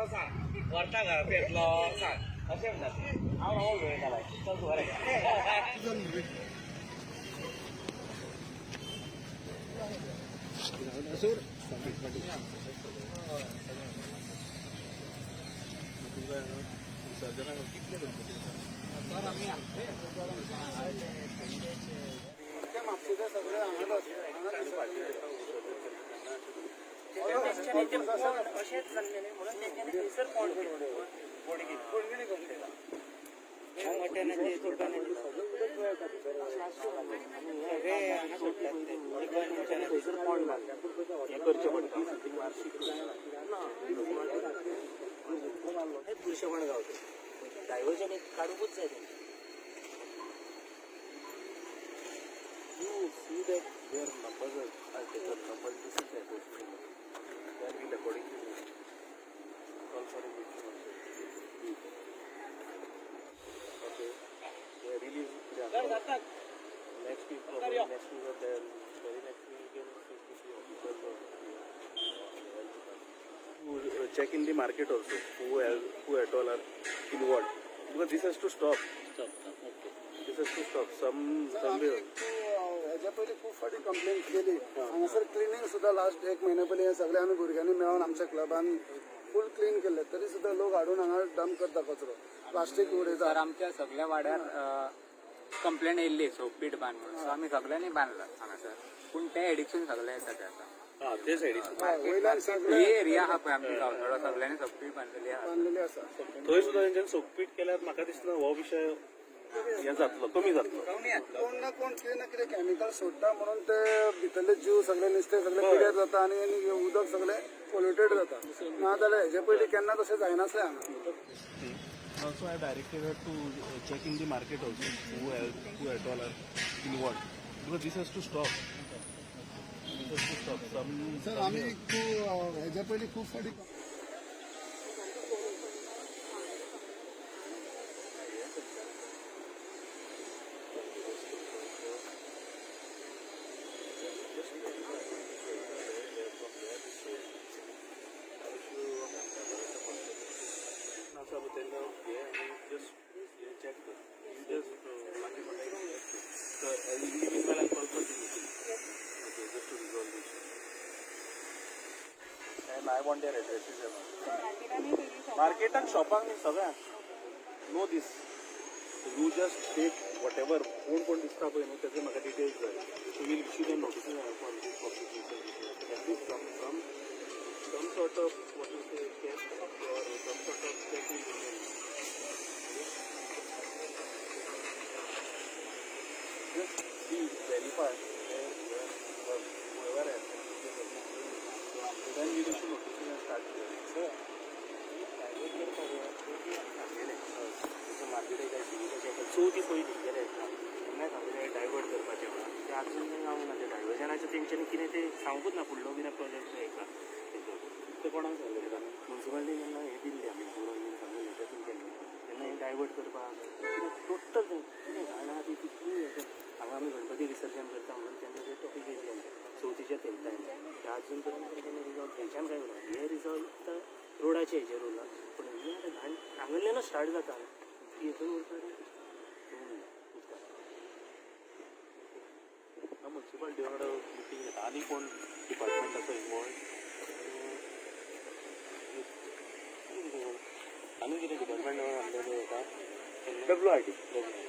येतलो सांग, व्हरता घरा येतलो सांग, अशें म्हणटा. हांव रावो वेळ घाला, चल बरें. म्हापशेचे सगळे हांगाच तेंच्यांनी ते पॉन्ड अशेंच जाल्लें न्ही म्हणून तेंच्यांनी थंयसर पॉन्ड केलें. बोडगिणी करून मटनाचे चिकनाचे सगळे हांगा सोडटात ते चिकन मटनाचे. थंयसर पॉन्ड बांदला, हें करचें पडटा. हें बुरशेपण गावचें डायवर्जन एक काडुंकूच जाय तेंचें. You see that their numbers are taken, numbers, this is their posting. Then we'll accordingly move. Call for a meeting also. Okay. They release जाता. Next week, probably next week or then very next week you can speak with the officers or to check in the market also who at all are involved, because this has to stop. Stop, okay. This has to stop some somewhere. हेच्या पयलीं खूब फावटी complain केली. हांगासर cleaning सुद्दां last एक म्हयन्या पयलीं हें सगळें आमी भुरग्यांनी मेळोन आमच्या क्लबान फूल क्लीन केल्लें, तरी सुद्दां लोक हाडून हांगा डंप करता, कचरो, प्लास्टीक उडयता. सर, आमच्या सगळ्या वाड्यार कंप्लेन येयल्ली सोपीट बांद म्हणून. सो आमी सगळ्यांनी बांदला हांगासर, पूण ते एडिक्शन सगळे येता ते आतां. हा, ते सायडीन. वयल्यान ही सगळे एरिया आहा पळय आमची गांवसडो, सगळ्यांनी सोपीट बांदलेली आहा. बांदलेली आसा. थंय सुद्दां तेंच्यानी सोकपीट केल्यार म्हाका दिसना हो विशय हें जातलो, कमी जातलो. कोण ना कोण कितें ना कितें केमिकल सोडटा म्हणून ते भितरले जीव सगळे, नुस्तें सगळे पिड्यार जाता आनी उदक सगळें पोल्युटेड जाता. ना जाल्यार हेजे पयलीं केन्ना तशें जायनासलें हांगा. Also, I have directed her to check in the market also who at all are involved, because this has to stop. This has to stop. Some sir, आमी खूब हेच्या पयलीं खूब फावटी आसा पळय तेंकां घे आनी जस्ट हें चॅक कर. You just मागीर म्हणटा चॅक कर. In the meanwhile I call for the meeting. Okay, just to resolve this. And I want their addresses. मार्केटाक, शॉपाक न्ही, सगळ्यांक. Know this, you just take whatever कोण कोण दिसता पळय न्हू, तेजे म्हाका डिटेल्स जाय. So we'll issue the notices for this public. At least some sort of, what you say, test or some sort of check will remain. Just see, verify where whoever has, then we'll issue notices and start clearing. Sir, divert करपाक सांगलेलें तसं मार्केटाक काय सिवीकाच्या चवथी पयलीं गेले तेन्ना सांगलेलें डायवर्ट करपाचें म्हणून. तें आजून मेरेन जावंक ना. तें डायवर्जनाचें तेंच्यांनी कितें तें सांगूच ना. फुडलो कितें प्रोजेक्ट हेका तेचो. ते कोणाक सांगलें? मुन्सिपालिटीन जेन्ना हें दिल्लें, आमी बरोवन बीन सगळें लेटर बीन केल्लें तेन्ना, हें डायवर्ट करपाक कित्याक टोटल कितें घाण आहा ती तितली हें. हांगा आमी गणपती विसर्जन करता म्हणून तेन्ना ते टॉपीक येयल्ले चवथीच्या ते टायमार. ते आजून पर्यंत तेंच्यांनी रिजॉल्व थंयच्यान काय उरना. हे रिजॉल्व आतां रोडाचे हेजेर उरला, पूण ही आतां घाण हांगल्ल्यानूच स्टार्ट जाता, ती हितून उरता उदकांत. मुन्सिपालिटी वांगडा मिटींग घेता. आनी कोण डिपार्टमेंट आसा इनवॉल्व? आनी कितें डिपार्टमेंट आसलेले हेका? डब्ल्यू आर डी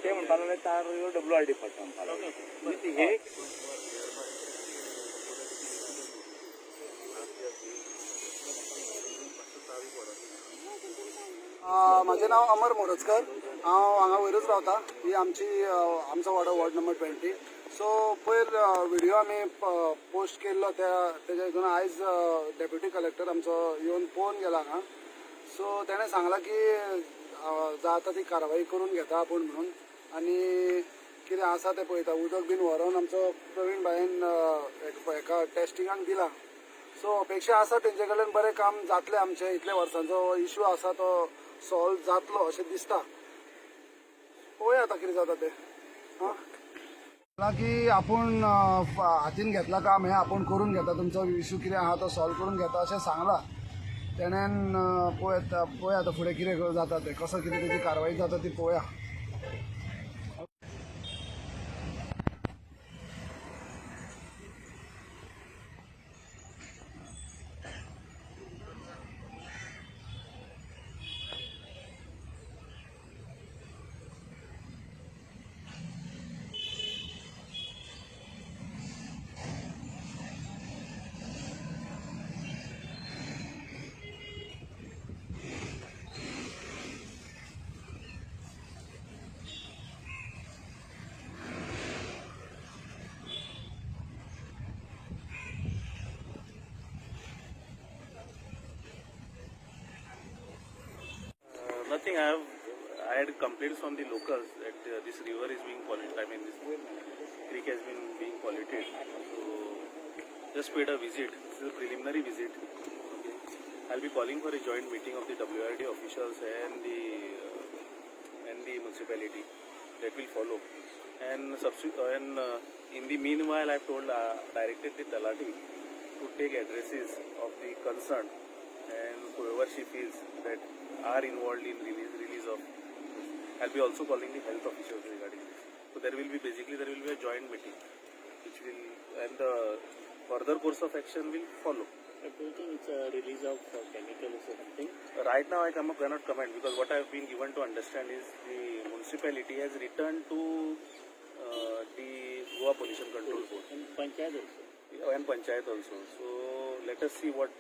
ते म्हणपा लागले, तार डब्ल्यू आर डी पडटा म्हणपा लागले हे. म्हाजें नांव अमर मोरजकर. हांव हांगा वयरूच रावता. ही आमची आमचो वाडो, वॉर्ड नंबर 20. सो पयर व्हिडिओ आमी पोस्ट केल्लो, त्या तेज्या हितून आयज डेप्युटी कलेक्टर आमचो येवन पळोवन गेला हांगा. सो तेणें सांगलां की जाता ती कारवाई करून घेता आपूण म्हणून आनी कितें आसा तें पळयता. उदक बीन व्हरोन आमचो प्रवीण भाईन हेका टेस्टिंगाक दिला. सो अपेक्षा आसा तेंचे कडल्यान बरें काम जातलें आमचें. इतले वर्सांचो इशू आसा तो सॉल्व जातलो अशें दिसता. पळोवया आतां कितें जाता तें. हां, की आपूण हातीन घेतला काम हें, आपूण करून घेता, तुमचो इशू कितें आहा तो सॉल्व करून घेता अशें सांगलां. तेणेन पळोवया पळोवया आतां फुडें कितें जाता तें, कसो कितें तेजी कारवाई जाता ती पळोवया. Nothing. I had complaints from the locals that this river is being polluted. I mean, this creek has been being polluted. So just paid a visit. This is a preliminary visit. Okay. I'll be calling for a joint meeting of the WRD officials and the municipality. That will follow. And in the meanwhile, I've told directed the Talati to take addresses of the concerned and whoever she feels that are involved in release of. I'll be also calling the health officials regarding this. So there will be a joint meeting, which will, and the further course of action will follow. But do you think it's a release of chemicals or something? Right now I cannot comment because what I have been given to understand is the municipality has returned to the Goa Pollution Control Board And panchayat also. And panchayat also. So let us see what.